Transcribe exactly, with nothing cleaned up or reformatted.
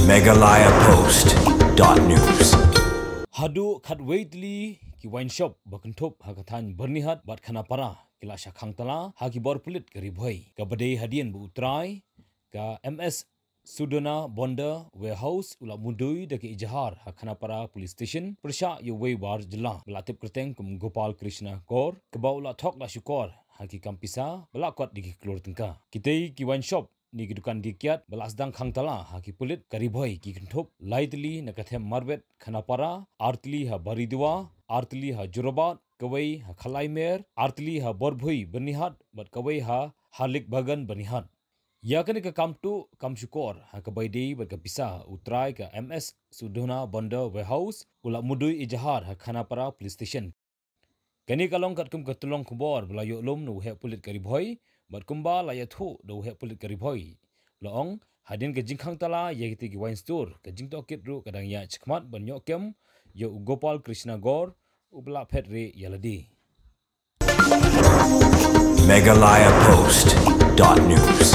Meghalaya Post dot news. Haduh khatwei tylli ki wine shop ba kynthup ha ka thaiñ Byrnihat bad Khanapara ki la shah khang tala ha ki bor pulit ka Ri Bhoi. Kaba dei hadien ba u trai ka M S Sudona Bonda Warehouse u la mudui da ka ejahar ha Khanapara Police Station pyrshah ïa uwei u bar jylla ba la tip kyrteng kum Gopal Krishna Kaur, kaba u la thok la shukor ha ki kam pisa ba la kot da ki klur tyngka. Kitei ki wine shop ne ki dukan dih kiad ba la sdang khang tala ha ki pulit ka Ri Bhoi ki kynthup lai tylli na ka them Marbet Khanapara, ar tylli ha Baridua, ar tylli ha Jorabat, kawei ha Khalaimer, ar tylli ha Borbhoi Byrnihat bad kawei ha Harlik Bagan Byrnihat. Ïa kane ka kam tuh kam shukor ha kaba ïadei bad ka pisa, u trai ka M S Sudona Bonda Warehouse u la mudui ejahar ha Khanapara Police Station. Kane ka long katkum ka tyllong khubor ba la ïoh lum na u heh pulit ka Ri Bhoi bad kumba la ïathuh da u heh pulit ka Ri Bhoi, la ong hadien ka jingkhang tala ïa kitei ki wine store, ka jingtohkit ruh ka dang ïaid shakhmat ban ïoh kem ïa u Gopal Krishna Kaur uba la phet rieh ïa lade. Meghalaya Post dot news.